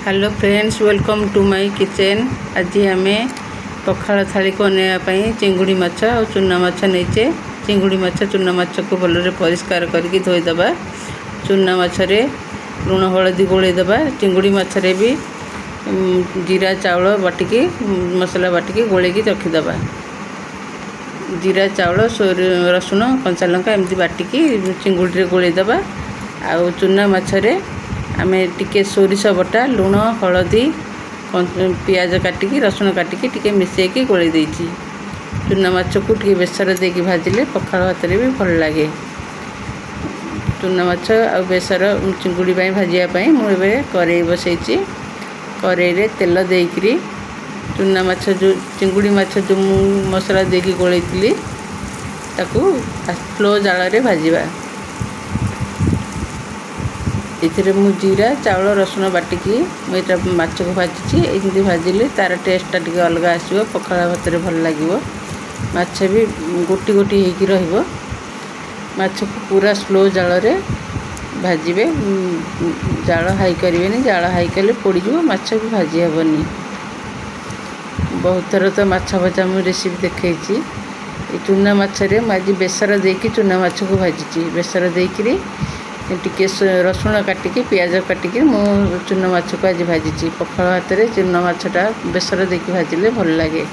Hello friends, welcome to my kitchen. ଆଜି ଆମେ ପଖାଳ ଥାଳିକୁ ବନେଇବା ପାଇଁ ଚିଙ୍ଗୁଡ଼ି ମାଛ ଆଉ ଚୁନା ମାଛ ନେଇଛେ। ଚିଙ୍ଗୁଡ଼ି ମାଛ, ଚୁନା ମାଛକୁ ଭଲରେ ପରିଷ୍କାର କରିକି ଧୋଇଦେବା। ଚୁନା ମାଛରେ ଲୁଣ ହଳଦୀ ଗୋଳେଇ ଦେବା। ଚିଙ୍ଗୁଡ଼ି ମାଛରେ ବି ଜିରା ଚାଉଳ ବାଟିକି, ମସଲା ବାଟିକି ଗୋଳେଇକି ରଖିଦେବା। ଜିରା, ଚାଉଳ, ରସୁଣ, କଞ୍ଚା ଲଙ୍କା ଏମିତି ବାଟିକି ଚିଙ୍ଗୁଡ଼ିରେ ଗୋଳେଇ ଦେବା। ଆଉ ଚୁନା ମାଛରେ ଆମେ ଟିକେ ସୋରିଷ ବଟା, ଲୁଣ, ହଳଦୀ, ପିଆଜ କାଟିକି, ରସୁଣ କାଟିକି ଟିକେ ମିଶାଇକି ଗୋଳେଇ ଦେଇଛି। ଚୁନା ମାଛକୁ ଟିକେ ବେସର ଦେଇକି ଭାଜିଲେ ପଖାଳ ଭାତରେ ବି ଭଲ ଲାଗେ। ଚୁନା ମାଛ ଆଉ ବେସର ଚିଙ୍ଗୁଡ଼ି ପାଇଁ ଭାଜିବା ପାଇଁ ମୁଁ ଏବେ କରେଇ ବସେଇଛି। କରେଇରେ ତେଲ ଦେଇକରି ଚୁନା ମାଛ ଯେଉଁ, ଚିଙ୍ଗୁଡ଼ି ମାଛ ଯେଉଁ ମୁଁ ମସଲା ଦେଇକି ଗୋଳେଇଥିଲି, ତାକୁ ସ୍ଲୋ ଜାଳରେ ଭାଜିବା। ଏଥିରେ ମୁଁ ଜିରା, ଚାଉଳ, ରସୁଣ ବାଟିକି ମୁଁ ଏଇଟା ମାଛକୁ ଭାଜିଛି। ଏମିତି ଭାଜିଲେ ତା'ର ଟେଷ୍ଟଟା ଟିକେ ଅଲଗା ଆସିବ, ପଖାଳ ଭାତରେ ଭଲ ଲାଗିବ। ମାଛ ବି ଗୋଟି ଗୋଟି ହେଇକି ରହିବ। ମାଛକୁ ପୁରା ସ୍ଲୋ ଜାଳରେ ଭାଜିବେ, ଜାଳ ହାଇ କରିବେନି। ଜାଳ ହାଇ କଲେ ପୋଡ଼ିଯିବ, ମାଛ ବି ଭାଜି ହେବନି। ବହୁତ ଥର ତ ମାଛ ଭଜା ମୁଁ ରେସିପି ଦେଖେଇଛି। ଏ ଚୁନା ମାଛରେ ମୁଁ ଆଜି ବେସର ଦେଇକି ଚୁନା ମାଛକୁ ଭାଜିଛି। ବେସର ଦେଇକିରି ଟିକେ ରସୁଣ କାଟିକି, ପିଆଜ କାଟିକି ମୁଁ ଚୁନା ମାଛକୁ ଆଜି ଭାଜିଛି। ପଖାଳ ଭାତରେ ଚୁନା ମାଛଟା ବେସର ଦେଇକି ଭାଜିଲେ ଭଲ ଲାଗେ।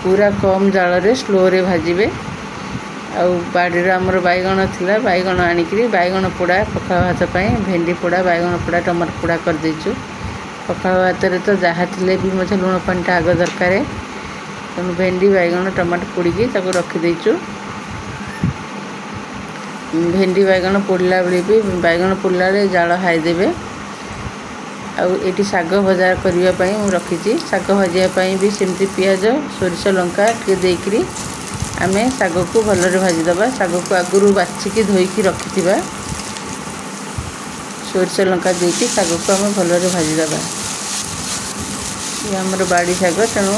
ପୁରା କମ୍ ଜାଳରେ ସ୍ଲୋରେ ଭାଜିବେ। ଆଉ ବାଡ଼ିରେ ଆମର ବାଇଗଣ ଥିଲା, ବାଇଗଣ ଆଣିକିରି ବାଇଗଣ ପୋଡ଼ା ପଖାଳ ଭାତ ପାଇଁ, ଭେଣ୍ଡି ପୋଡ଼ା, ବାଇଗଣ ପୋଡ଼ା, ଟମାଟୋ ପୋଡ଼ା କରିଦେଇଛୁ। ପଖାଳ ଭାତରେ ତ ଯାହା ଥିଲେ ବି ମଧ୍ୟ ଲୁଣ ପାଣିଟା ଆଗ ଦରକାର। ତେଣୁ ଭେଣ୍ଡି, ବାଇଗଣ, ଟମାଟୋ ପୋଡ଼ିକି ତାକୁ ରଖିଦେଇଛୁ। ଭେଣ୍ଡି ବାଇଗଣ ପୋଡ଼ିଲା ବେଳେ ବି, ବାଇଗଣ ପୋଡ଼ିଲା ବେଳେ ଜାଳ ହାଇ ଦେବେ। ଆଉ ଏଇଠି ଶାଗ ଭଜା କରିବା ପାଇଁ ମୁଁ ରଖିଛି। ଶାଗ ଭାଜିବା ପାଇଁ ବି ସେମିତି ପିଆଜ, ସୋରିଷ, ଲଙ୍କା ଟିକେ ଦେଇକରି ଆମେ ଶାଗକୁ ଭଲରେ ଭାଜିଦେବା। ଶାଗକୁ ଆଗରୁ ବାଛିକି ଧୋଇକି ରଖିଥିବା। ସୋରିଷ ଲଙ୍କା ଦେଇକି ଶାଗକୁ ଆମେ ଭଲରେ ଭାଜିଦେବା। ଇଏ ଆମର ବାଡ଼ି ଶାଗ, ତେଣୁ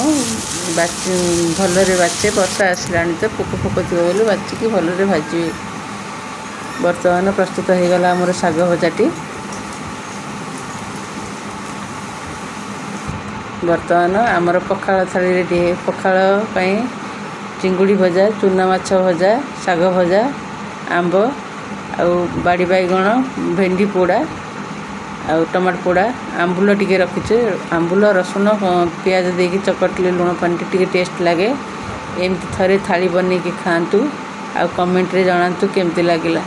ଭଲରେ ବାଛେ। ବର୍ଷା ଆସିଲାଣି ତ ପୋକ ଫୋକ ଥିବ ବୋଲି ବାଛିକି ଭଲରେ ଭାଜିବେ। ବର୍ତ୍ତମାନ ପ୍ରସ୍ତୁତ ହୋଇଗଲା ଆମର ଶାଗ ଭଜାଟି। ବର୍ତ୍ତମାନ ଆମର ପଖାଳ ଥାଳି ରେଡ଼ି। ପଖାଳ ପାଇଁ ଚିଙ୍ଗୁଡ଼ି ଭଜା, ଚୁନା ମାଛ ଭଜା, ଶାଗ ଭଜା, ଆମ୍ବ ଆଉ ବାଡ଼ି ବାଇଗଣ, ଭେଣ୍ଡି ପୋଡ଼ା ଆଉ ଟମାଟୋ ପୋଡ଼ା, ଆମ୍ବୁଲ ଟିକେ ରଖିଛୁ। ଆମ୍ବୁଲ, ରସୁଣ, ପିଆଜ ଦେଇକି ଚକଟିଲେ ଲୁଣ ପାଣିଟି ଟିକେ ଟେଷ୍ଟ ଲାଗେ। ଏମିତି ଥରେ ଥାଳି ବନେଇକି ଖାଆନ୍ତୁ ଆଉ କମେଣ୍ଟରେ ଜଣାନ୍ତୁ କେମିତି ଲାଗିଲା।